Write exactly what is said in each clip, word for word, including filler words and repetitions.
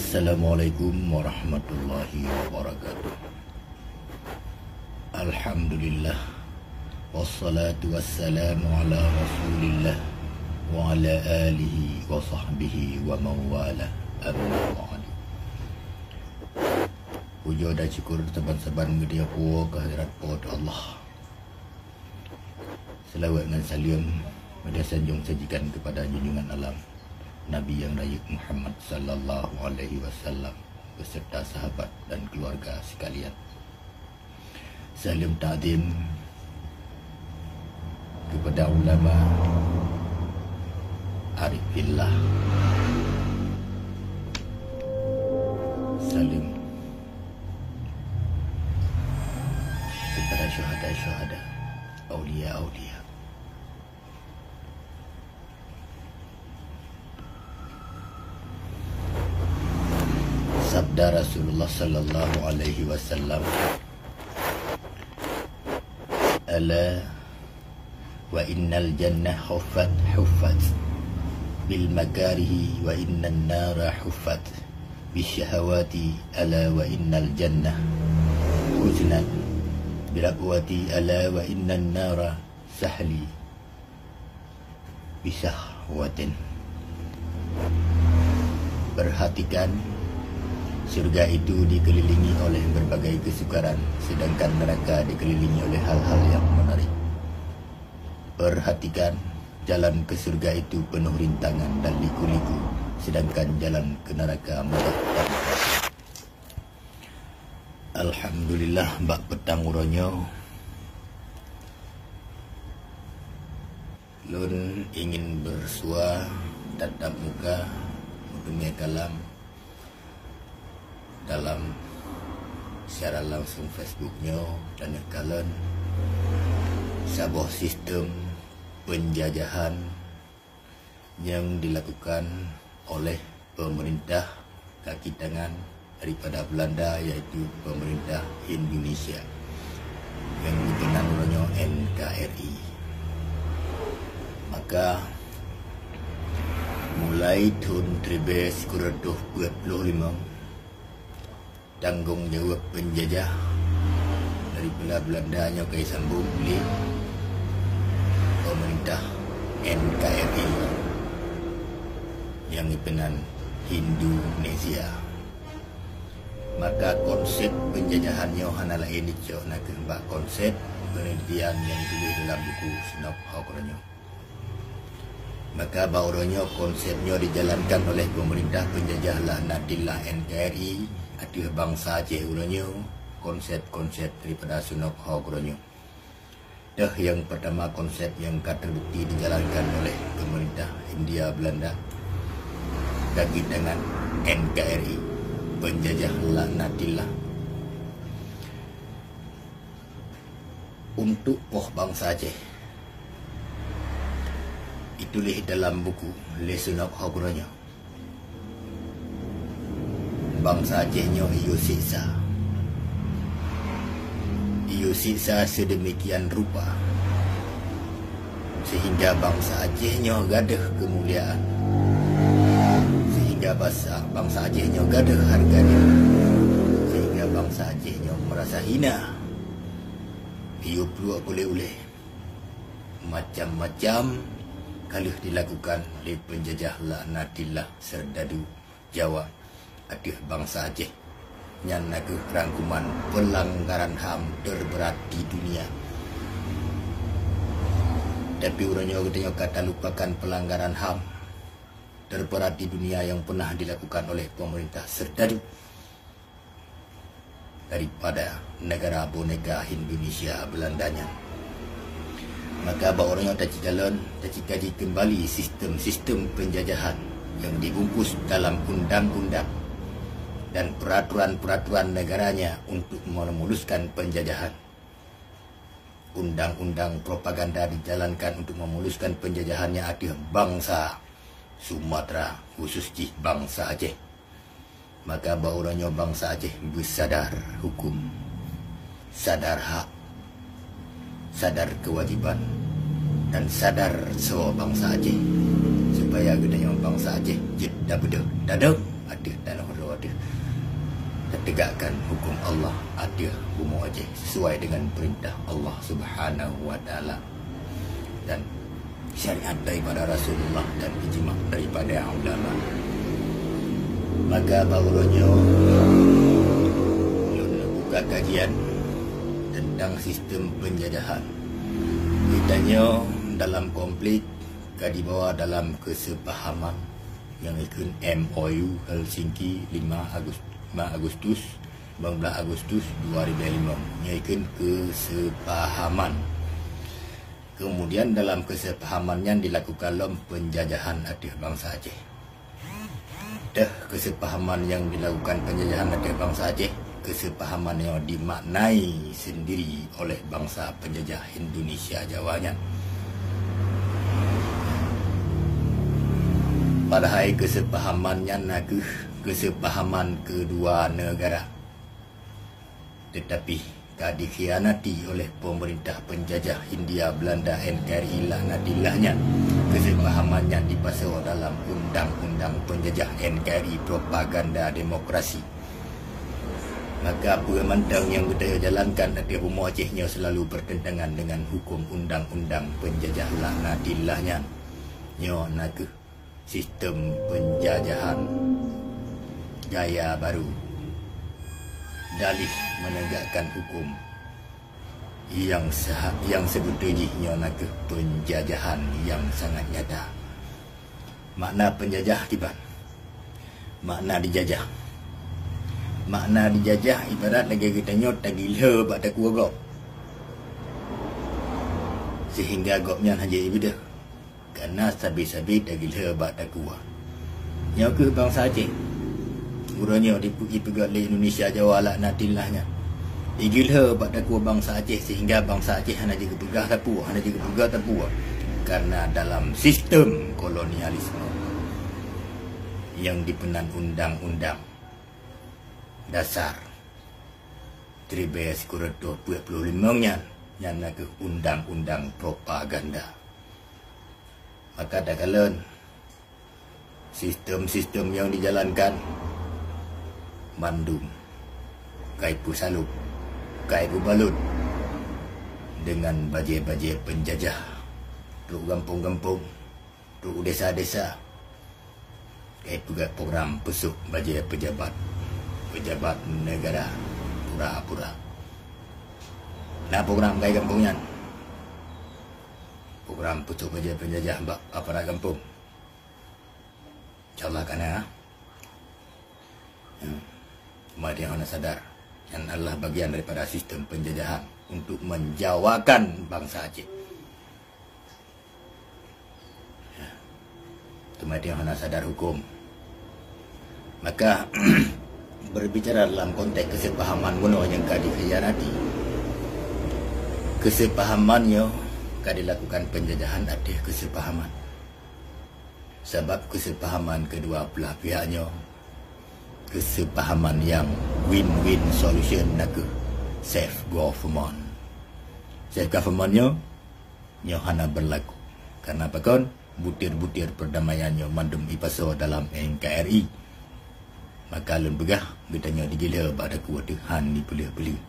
Assalamualaikum warahmatullahi wabarakatuh. Alhamdulillah. Wassalatu wassalamu ala Rasulillah wa ala alihi wa sahbihi wa mawala. Amma ba'du. Puja dan syukur saban-saban geutanyoe puwoe keuhadrat Po teu Allah. Seulaweuet ngon saleuem meusasanjong sajikan keupada junjungan alam, Nabi nyang rayeuk Muhammad sallallahu alaihi wasallam, beserta sahabat dan keluarga sekalian. Saleuem takzim keupada ulama, arifillah. Saleuem keupada syuhada-syuhada, aulia-aulia. Sabda Rasulullah sallallahu alaihi wasallam, "Ala wa innal jannah huffat, huffat bil makarihi, wa innan nara huffat bisyahawati, ala wa innal jannah huznan birabwati, ala wa innan nara sahli bisahwatin." Perhatikan, surga itu dikelilingi oleh berbagai kesukaran, sedangkan neraka dikelilingi oleh hal-hal yang menarik. Perhatikan, jalan ke surga itu penuh rintangan dan liku-liku, sedangkan jalan ke neraka mudah dan terasa. Alhamdulillah, bak peutang uroe nyoe, lôn ingin bersua tatap muka, meuteumé kalam dalam siaran langsung Facebook nyoe, dan kalon saboh sistem penjajahan nyang dilakukan oleh pemerintah kaki tangan daripada Belanda, yaitu pemerintah Indonesia nyang geukeunong uroe nyoe N K R I. Maka, mulai thon siribèe sikureueng reutôh peuet ploh limong, tanggong jaweueb peunjajah daripada Belanda nyoe ka jisambong lé pemerintah N K R I nyang geukeunong Indonesia. Maka konsep peunjajahan nyoe hana laén jicok nakeuh bak konsep peunelitian nyang geutuléh dalam buku Sunop Hok Uroe Nyoe. Maka bak uroe nyoe konsep nyoe dijalankan oleh pemerintah peunjajah laknatillah N K R I ateueh bansa Aceh uroe nyoe, konsep-konsep daripada Sunop Hok uroe nyoe. Deuh nyang peurtama konsep nyang ka teubukti dijalankan oleh pemerintah India Belanda kaki tangan N K R I peunjajah laknatillah. Untuk poh bansa Aceh, ituléh dalam buku lé Sunop Hok uroe nyoe. Bansa Aceh nyoe iyue siksa. Iyue siksa sedemikian rupa, sehingga bansa Aceh nyoe gadôh keumuliaan, sehingga basa-, bansa Aceh nyoe gadôh hareuga diri, sehingga bansa Aceh nyoe meurasa hina. Iyue pluek ulèe-ulèe, macam-macam ka lheueh dilakukan lé peunjajah laknatillah seurdadu Jawa ateueh bansa Aceh. Nyan nakeuh rangkuman peulanggaran HAM teubeurat di dunia. Tapi uroe nyoe geutanyoe ka talupakan peulanggaran HAM teubeurat di dunia nyang peunah dilakukan oleh pemerintah seurdadu daripada negara boneka Indonesia Belanda nyan. Maka bak uroe nyoe tacikalon, tacikaji keumbali sistem-sistem peunjajahan nyang dibungkus dalam undang-undang dan peuraturan-peuraturan negaranya untuk memuluskan peunjajahan. Undang-undang propaganda dijalankan untuk memuluskan peunjajahan nyan ateueh bansa Sumatera, khusus jih bansa Aceh. Maka bak uroe nyoe bansa Aceh beusadar huköm, sadar hak, sadar keuwajéban, dan sadar soe bansa Aceh, supaya geutanyoe bansa Aceh jeuet tabeudôh tadong ateueh tanoh droe teuh, teutegakkan huköm Allah ateueh bumoe Aceh sesuai dengan peurintah Allah Subhanahu wa Taala dan syariat daripada Rasulullah dan ijma daripada ulama. Maka bak uroe nyoe lôn buka kajian tentang sistem penjajahan. Geutanyoe dalam konflik ka dibawa dalam kesepahaman nyang ikheun M O U Helsinki lima Agus-, lima Agustus, lima belas Agustus dua ribu lima, nyang ikheun kesepahaman. Kemudian dalam kesepahaman nyan dilakukan lom penjajahan ateueh bansa Aceh. Teuh kesepahaman nyang dilakukan penjajahan ateueh bansa Aceh, kesepahaman nyoe dimaknai sendiri oleh bansa penjajah Indonesia Jawa nyan. Padahai kesepahaman nyan na kheueh kesepahaman keudua negara. Tetapi ka dikhianati oleh pemerintah penjajah Hindia Belanda N K R I laknatillah nyan. Kesepahaman nyan dipasoe dalam undang-undang penjajah N K R I propaganda demokrasi. Maka peue mantong nyang geutanyoe jalankan ateueh bumoe Aceh nyoe selalu bertentangan dengan huköm undang-undang penjajah laknatillah nyan. Nyoe na kheueh sistem penjajahan gaya baru, dalih menegakkan huköm nyang seha-, nyang seubeutoe jih nyoe na kheueh penjajahan nyang sangat nyata. Makna penjajah kiban? Makna dijajah. Makna dijajah ibarat lagée geutanyoe tagilhö bak takue gob, sehingga gobnyan hana jibeudôh. Kana sabe-sabe tagilhö bak takue. Nyoe kheueh bansa Aceh. Uroe nyoe dipu-, ipeugét lé Indonesia Jawa laknatillah nyan. Igilhö bak takue bansa Aceh sehingga bansa Aceh hana jigeupeugah sapeue, hana jigeupeugah sapeue. Karena dalam sistem kolonialisme nyang dipeunan undang-undang dasar siribée sikureueng reutôh peuet ploh limong nyan, nyan na kheueh undang-undang propaganda. Maka takalon sistem-sistem nyang dijalankan mandum ka ipeusalôb, ka ipeubalot dengan bajée-bajée penjajah. Trok gampông-gampông, trok desa-desa, ka ipeugét program peusôk bajée pejabat, pejabat negara pura-pura. Na program ka i gampông nyan. Program peusôk bajée penjajah bak aparat gampông. Insya Allah ka na. Ya. Cuma dia hana sadar. Nyan adalah bagian daripada sistem penjajahan untuk menjawakan bangsa Aceh. Ya. Cuma dia hana sadar hukum. Maka, berbicara dalam konteks kesepahaman bunoe nyang ka dikhianati, kesepahaman nyoe ka dilakukan penjajahan ateueh kesepahaman. Sabab kesepahaman kedua belah pihak nyoe, kesepahaman nyang win-win solution na kheueh self government. Self government nyoe, nyoe hana berlaku. Karena pakon? Butir-butir perdamaian nyoe mandum ipasoe dalam N K R I. Maka lôn peugah, geutanyoe digilhö bak takue teuh han dipeuleueh-peuleueh.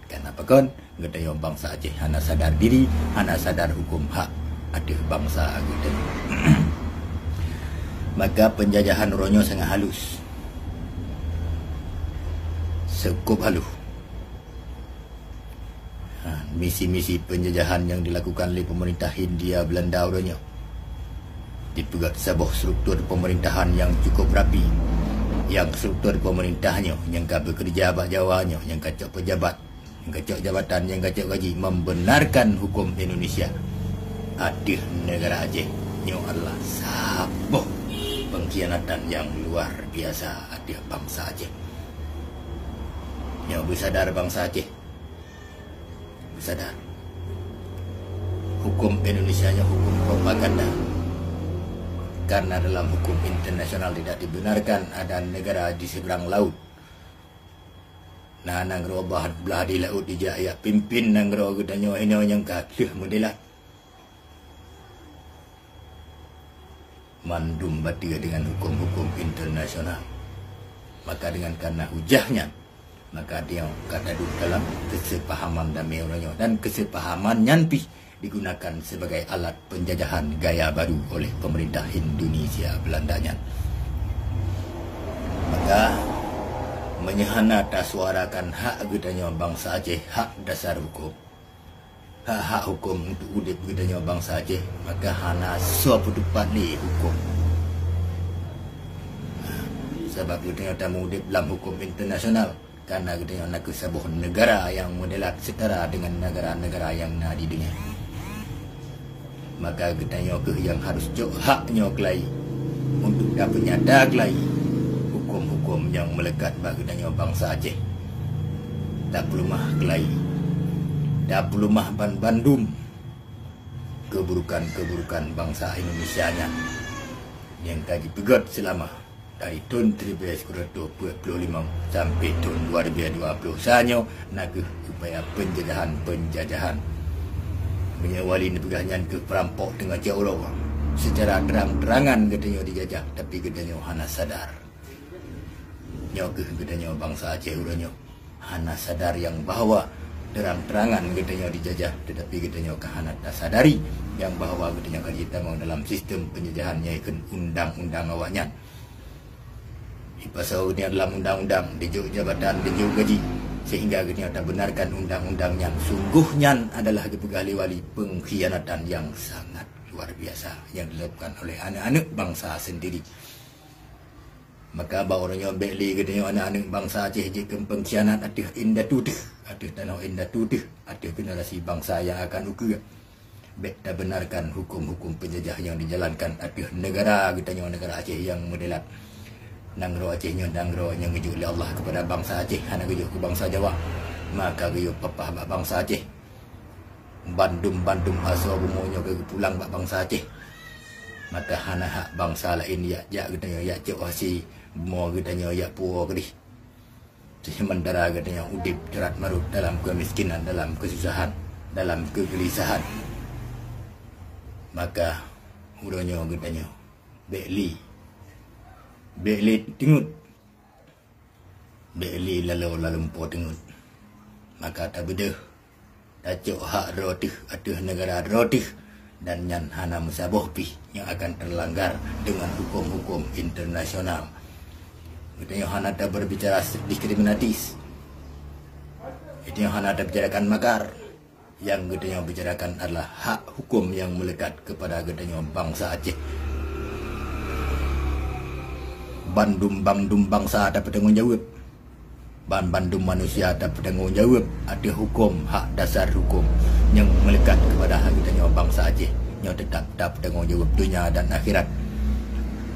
Karena pakon? Geutanyoe bansa Aceh hana sadar diri, hana sadar hukum hak ateueh bansa geutanyoe. Maka penjajahan uroe nyoe sangat halus. Seukup halus. Ha, misi-misi penjajahan nyang dilakukan lé pemerintah Hindia Belanda uroe nyoe dipeugét saboh struktur pemerintahan nyang cukup rapi. Nyang struktur pemerintah nyoe nyang ka bekerja bak Jawa nyoe, nyang ka cok pejabat, nyang ka cok jabatan, nyang ka cok gaji, membenarkan hukum Indonesia ateueh negara Aceh. Nyoe adalah saboh pengkhianatan nyang luar biasa ateueh bansa Aceh. Nyoe beusadar bansa Aceh. Sadar. Hukum Indonesia nyoe hukum propaganda. Karena dalam hukum internasional tidak dibenarkan ada negara di seberang laut. Na nanggroe bah, blah di laut dijak jak pimpin nanggroe geutanyoe inoe nyang ka kheueh meudilat. Mandum batée dengan hukum-hukum internasional. Maka dengan karena hujah nyan, maka tanyoe ka taduek dalam keuseupahaman damé uroe nyoe, dan keuseupahaman nyan pih digunakan sebagai alat penjajahan gaya baru oleh pemerintah Indonesia Belanda nyan. Maka, meunyoe hana tasuarakan hak geutanyoe bansa Aceh, hak dasar huköm, hak-hak huköm untuk udeb geutanyoe bansa Aceh, maka hana soe peuteupat lé huköm. Sabab geutanyoe tameudeb lam huköm internasional, karena geutanyoe nakeuh saboh neugara nyang meudelat setara dengan neugara-neugara nyang na di dunia. Maka geutanyoe kheueh nyang harôh cok hak nyoe keulai untuk tapeunyata keulai huköm-huköm nyang meulekat bak geutanyoe bansa Aceh. Tapeuleumah keulai, tapeuleumah ban bandum keuburukan-keuburukan bansa Indonesia nyan nyang ka jipeugét seulama dari thon seribu sembilan ratus dua puluh lima sampai thon dua ribu dua puluh satu nyoe, nakeuh upaya penjajahan-penjajahan. Meunyoe wali neupeugah nyan keuh peurampok teungoh cok uroe, secara terang-terangan geutanyoe dijajah, tapi geutanyoe hana sadar. Nyoe kheueh geutanyoe bansa Aceh uroe nyoe hana sadar nyang bahwa terang-terangan geutanyoe dijajah, tetapi geutanyoe ka hana tasadari nyang bahwa geutanyoe ka jitamong dalam sistem penjajahan nyang ikheun undang-undang awaknyan. Ipasoe geutanyoe dalam undang-undang, dijok jabatan, dijok gaji, sehingga geutanyoe tabenarkan undang-undang nyan. Sunggoh nyan adalah geupeugah lé wali pengkhianatan nyang sangat luar biasa nyang dilakukan oleh aneuk-aneuk bansa sendiri. Maka bak uroe nyoe bék lé geutanyoe aneuk-aneuk bansa Aceh jeuet keu pengkhianat ateueh indatu teuh, ateueh tanoh indatu teuh, ateueh generasi bansa nyang akan ukeue. Bék tabenarkan huköm-huköm penjajah nyang dijalankan ateueh neugara geutanyoe, neugara Aceh nyang meudelat. Nanggroe Aceh nyoe nanggroe nyang geujok lé Allah keupada bansa Aceh, hana geujok keu bansa Jawa. Maka geuyue papah bak bansa Aceh. Bandum-bandum asoe bumoe nyoe ka geupulang bak bansa Aceh. Maka hana hak bansa laén jak, jak geutanyoe jak cok hase bumoe geutanyoe jak puwoe keudeh. Seumeuntara geutanyoe udeb teurat-meurot dalam keumiskinan, dalam keususahan, dalam keugeulisahan. Maka uroe nyoe geutanyoe bék lé, bék lé teungeut. Bék lé laloe lam lumpoe teungeut. Maka tabeudôh, tacok hak droe teuh ateueh neugara droe teuh, dan nyan hana meusaboh pih nyang akan teulanggar deungon huköm-huköm internasional. Geutanyoe hana tabeurbicara diskriminatif. Geutanyoe hana tabicarakan makar. Nyang geutanyoe bicarakan adalah hak huköm nyang meulekat keupada geutanyoe bansa Aceh. Bandum-bandum bansa tapeutanggong jaweueb. Ban bandum manusia tapeutanggong jaweueb ateueh huköm, hak dasar huköm nyang meulekat keupada geutanyoe bansa Aceh. Nyoe teutap tapeutanggong jaweueb donya dan akhirat.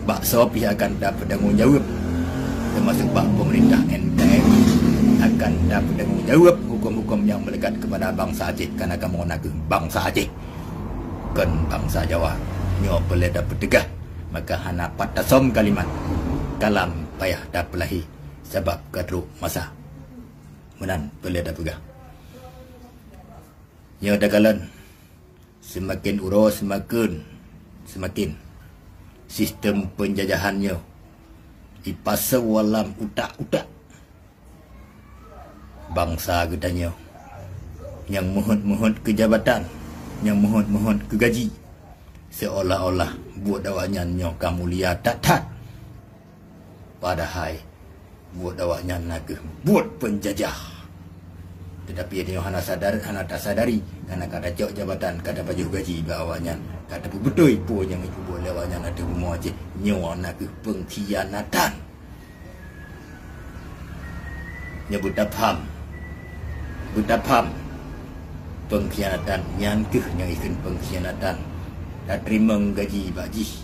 Bak soe pih akan tapeutanggong jaweueb, teumasok bak pemerintah N K R I akan tapeutanggong jaweueb huköm-huköm nyang meulekat keupada bansa Aceh, kareuna kamoe nakeuh bansa Aceh, kon bansa Jawa. Nyoe peureulée tapeuteugah, maka hana pat tasöm kalimat, kalam payah tapeulahi sabab ka trok masa. Meunan peureulée tapeugah. Nyoe takalon, seumaken uroe seumaken, seumaken sistem peunjajahan nyoe jipasoe lam utak-utak bansa geutanyoe nyang meuheuet-meuheuet keu jabatan, nyang meuheuet-meuheuet keu gaji, seuolah-olah buet awaknyan nyoe ka mulia that-that. Padahai buet awaknyan nakeuh buet peunjajah. Teutapi tanyoe hana sadar, hana tasadari, kareuna ka tacok jabatan, ka tapajoh gaji bak awaknyan, ka tapeubeutôi peue nyang jipeubuet lé awaknyan ateueh bumoe Aceh. Nyoe nakeuh peungkhianatan. Nyoe beutapaham. Beutapaham. Peungkhianatan nyan kheueh nyang ikheun peungkhianatan. Tateurimong gaji bak jih.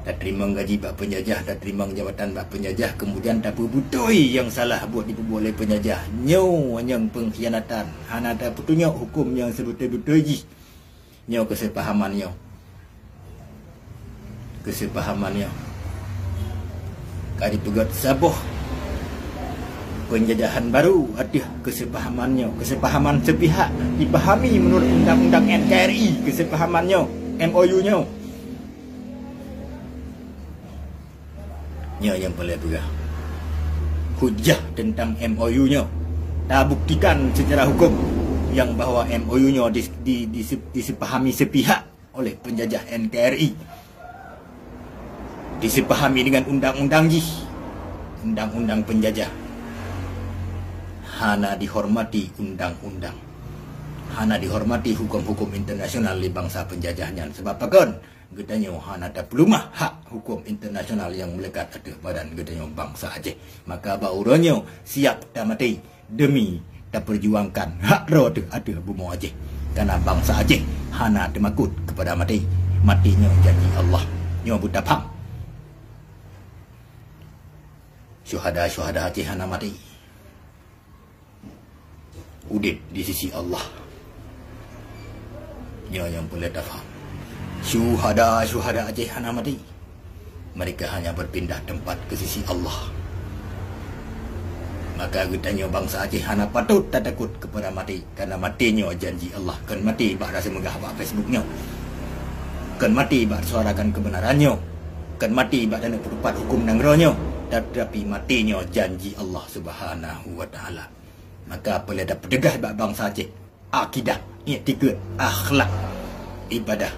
Tateurimong gaji bak peunjajah, tateurimong jabatan bak peunjajah, keumudian tapeubeutôi nyang salah buet jipeubuet lé peunjajah. Nyoe nyang peungkhianatan. Hana tapeutunyok huköm nyang seubeutôi-beutôi jih. Nyoe keuseupahaman nyoe. Keuseupahaman nyoe ka jipeugét saboh peunjajahan barô ateueh keuseupahaman nyoe. Keuseupahaman seupihak jipahami meunurot undang-undang N K R I keuseupahaman nyoe, M O U nyoe. Nyoe nyang peureulée peugah. hujah tentang M O U nyoe, tabuktikan secara hukum yang bahwa M O U nyoe dis-, di-, dise-, disepahami sepihak oleh penjajah N K R I, disepahami dengan undang-undang jih, undang-undang penjajah. Hana dihormati undang-undang, hana dihormati hukum-hukum internasional lé bansa penjajah nyan. Sebab pakon? Geutanyoe hana tapeuleumah hak hukum internasional nyang meulekat ateueh badan geutanyoe bansa Aceh. Maka bak uroe nyoe siap tamaté demi tapeujuangkan hak droe teuh ateueh bumoe Aceh. Karena bansa Aceh hana teumakot kepada maté. Maté nyoe janji Allah. Nyoe beutapaham. Syuhada-syuhada Aceh hana maté. Udeb di sisi Allah. Nyoe nyang peureulée tafaham. Syuhada-syuhada Aceh hana maté. Mereka hanya berpindah tempat ke sisi Allah. Maka geutanyoe bansa Aceh hana patôt tatakot kepada maté, karena maté nyoe janji Allah. Kon maté bak rasa meugah bak Facebook nyoe. Kon maté bak suarakan kebenaran nyoe. Kon maté bak taneuk peutupat hukum nanggroe nyoe. Tetapi maté nyoe janji Allah Subhanahu wa Taala. Maka peureulée tapeuteugah bak bansa Aceh akidah, iktikad, akhlak, ibadah,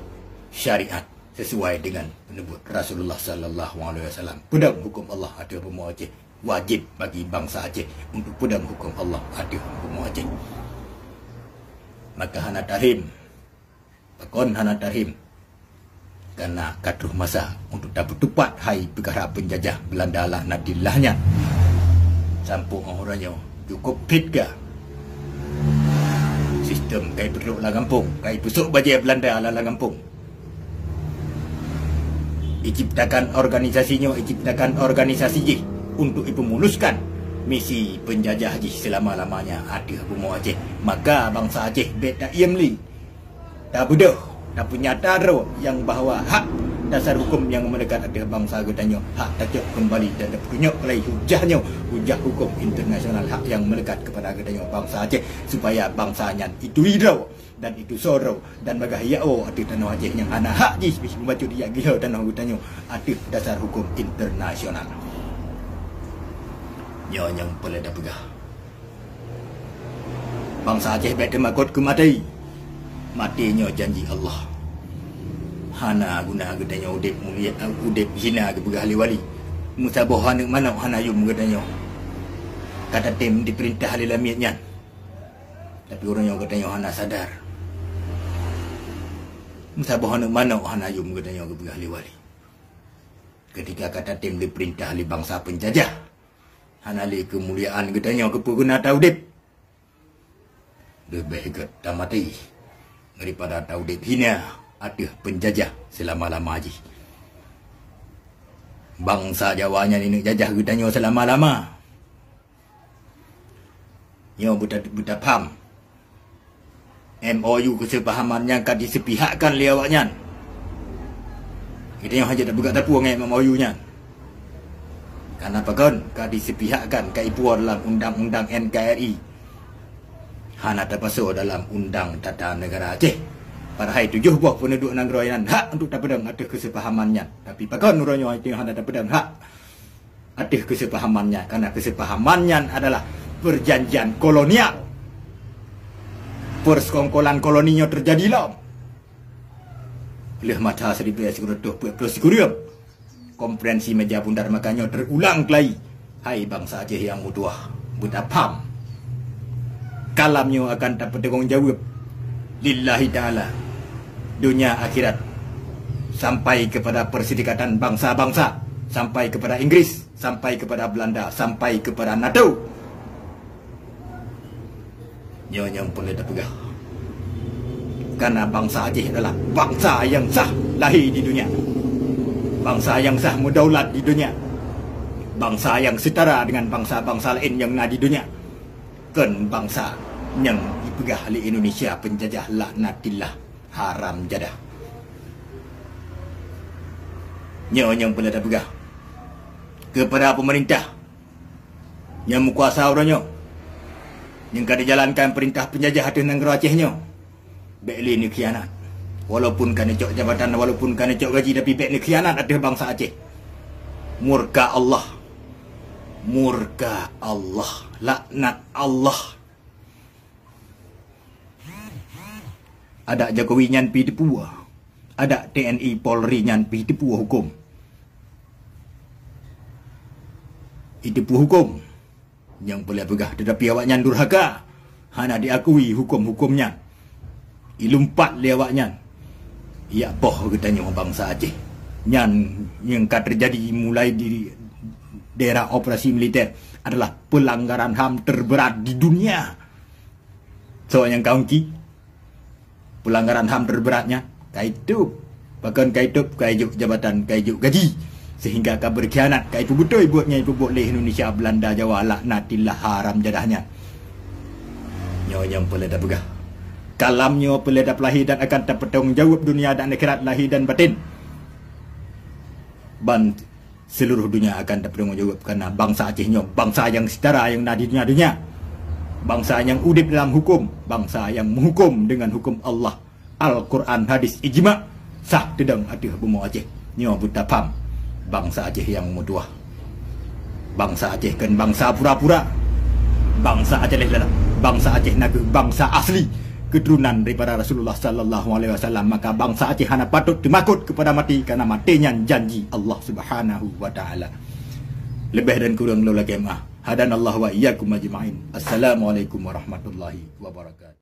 syariat sesuai dengan peuneubuet Rasulullah sallallahu alaihi wasallam. Peudong hukum Allah ateueh bumoe Aceh. Wajéb bagi bansa Aceh untuk peudong hukum Allah ateueh bumoe Aceh. Maka hana tarhim. Pakon hana tarhim? Karena ka troh masa untuk tapeutupat hai peukara peunjajah Beulanda laknatillah nyan. Sampoe uroe nyoe cukôp phét ka sistem kai peutrok lam gampông, kai peusok bajée Beulanda lam, lam gampông. Iciptakan organisasi nyoe, iciptakan organisasi jih untuk ipeumeuluskon misi peunjajah jih seulama-lamanya ateueh bumoe Aceh. Maka bansa Aceh bék taiem lé. Tabeudôh, tapeunyata droe nyang bahwa hak dasar hukum nyang meulekat ateueh bansa geutanyoe, hak tacok keumbali dan tapeutunyok lé hujah nyoe, hujah hukum internasional hak nyang meulekat keupada geutanyoe bansa Aceh, supaya bansa nyan ituri droe dan itusoe droe dan bagah yaoe ateueh tanoh Aceh nyang hana hak jih pih meubacut jak gila tanoh geutanyoe ateueh dasar hukum internasional. Nyoe nyang peureulée tapeugah. Bansa Aceh bék teumakot keu maté. Maté nyoe janji Allah. Hana guna geutanyoe udeb mulia, udeb hina geupeugah lé wali. Meusaboh aneuk manok hana yum geutanyoe ka tatem dipeurintah lé lamiet nyan. Tapi uroe nyoe geutanyoe hana sadar. Meusaboh aneuk manok hana yum geutanyoe geupeugah lé wali. Ketika ka tatem dipeurintah lé bansa peunjajah, hana lé keumuliaan geutanyoe keupeue guna taudeb. Leubeh gét tamaté daripada taudeb hina ateueh peunjajah seulama-lama jih. Bansa Jawa nyan ineuk jajah geutanyoe seulama-lama. Nyoe beuta-, beutapaham. M O U keuseupahaman nyang ka diseupihakkan lé awaknyan. Geutanyoe hana tapeugah tapueng ngon M O U nyan. Karena pakon ka diseupihakkan, ka ipuwoe dalam undang-undang N K R I. Hana tapasoe dalam undang tata negara Aceh. Padahai tujoh boh peuneuduek nanggroe nyan hak untuk tapeudong ateueh keuseupahaman nyan. Tapi pakon uroe nyoe hana tapeudong hak ateueh keuseupahaman nyan, karena keuseupahaman nyan adalah perjanjian kolonial. Persekongkolan koloni nyoe teujadi lom lheueh masa siribée sikureueng reutôh peuet ploh sikureueng. Konferensi Meja Bundar, maka nyoe teurulang keulai. Hai bansa Aceh nyang meutuwah, beutapaham. Kalam nyoe akan tapeutanggong jaweueb lillahi ta'ala, donya akhirat, sampai kepada Perserikatan Bangsa-Bangsa, sampai kepada Inggris, sampai kepada Belanda, sampai kepada nato. Nyoe nyang peureulée tapeugah. Karena bansa Aceh adalah bansa nyang sah lahé di dunia. Bansa nyang sah meudaulat di dunia. Bansa nyang seutara dengan bansa-bansa laén nyang na di dunia. Kon bansa nyang ipeugah lé Indonesia peunjajah laknatillah, haram jadah. Nyoe nyang peureulée tapeugah keupada peumeurintah nyang meukuasa uroe nyoe, nyang ka jijalankan peurintah peunjajah ateueh nanggroe Aceh nyoe, bék lé neukhianat. Walaupun ka neucok jabatan, walaupun ka neucok gaji, tapi bék neukhianat ateueh bansa Aceh. Murka Allah. Murka Allah, laknat Allah. Adak Jokowi nyan pi teupeue, adak T N I Polri nyan pi teupeue huköm. Iteupeue huköm nyang peureulée peugah, teutapi awaknyan durhaka, hana diakui huköm-huköm nyan. Ilumpat lé awaknyan. Yak poh geutanyoe bansa Aceh. Nyan nyang ka teujadi mulai di daerah operasi militer adalah pelanggaran HAM terberat di dunia. Soe nyang ka ungki? Pelanggaran HAM terberat nyan, ka itôb. Pakon ka itôb? Ka ijok jabatan, ka ijok gaji. Sehingga ka berkhianat, ka ipeubeutôi buet nyang ipeubuet lé Indonesia, Belanda, Jawa, laknatillah, haram jadah nyan. Nyoe nyang peureulée tapeugah. Kalam nyoe peureulée tapeulahé dan akan tapeutanggung jaweueb dunia dan akhirat, lahé dan batin. Ban seluruh dunia akan tapeutanggung jaweueb, karena bansa Aceh nyoe bansa nyang setara nyang na di dunia-dunia. Bansa nyang udeb dalam huköm, bansa nyang meuhuköm dengan huköm Allah, Al-Quran, hadis, ijma, sah teudong ateueh bumoe Aceh. Nyoe beutapham, bansa Aceh nyang meutuwah. Bansa Aceh kon bansa pura-pura. Bansa Aceh, bansa Aceh nakeuh bansa asli, keturunan daripada Rasulullah sallallahu alaihi wasallam. Maka bansa Aceh hana patut teumakot kepada maté, karena maté nyan janji Allah Subhanahu wa Taala. Leubeh dan kurang lôn lakée meuah. Hadanallahu wa iyyakum ajma'in. Assalamualaikum warahmatullahi wabarakatuh.